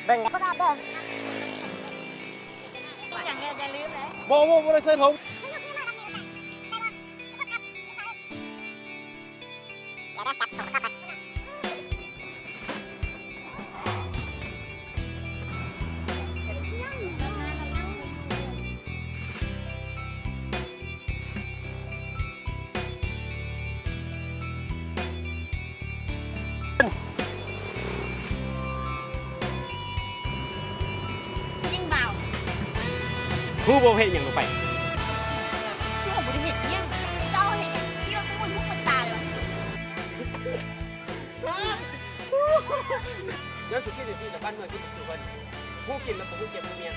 ເບິ່ງແດ່ ບໍ່ອອບເດີ ຫຍັງແດ່ ຢ່າລືມເດີ. ບໍ່ ບໍ່ ບໍ່ໄດ້ໃສ່ຖົງ. ຍິງເບົາ. ຮູ້ບໍ່ເຮັດຫຍັງລົງໄປ? ເຈົ້າບໍ່ໄດ້ເຮັດຫຍັງ ເຈົ້າເຮັດຫຍັງ? ຄິດວ່າກູໝຸ່ນຫູໝຸ່ນຕາເລີຍຫວາ? ຍ້ອນສຸຄິດຈັ່ງຊີ້ລະ ບ້ານເມືອງທີ່ຢູ່ເພິ່ນ ຮູ້ກິນລະບໍ່ຮູ້ເກັບຮູ້ມ້ຽນ.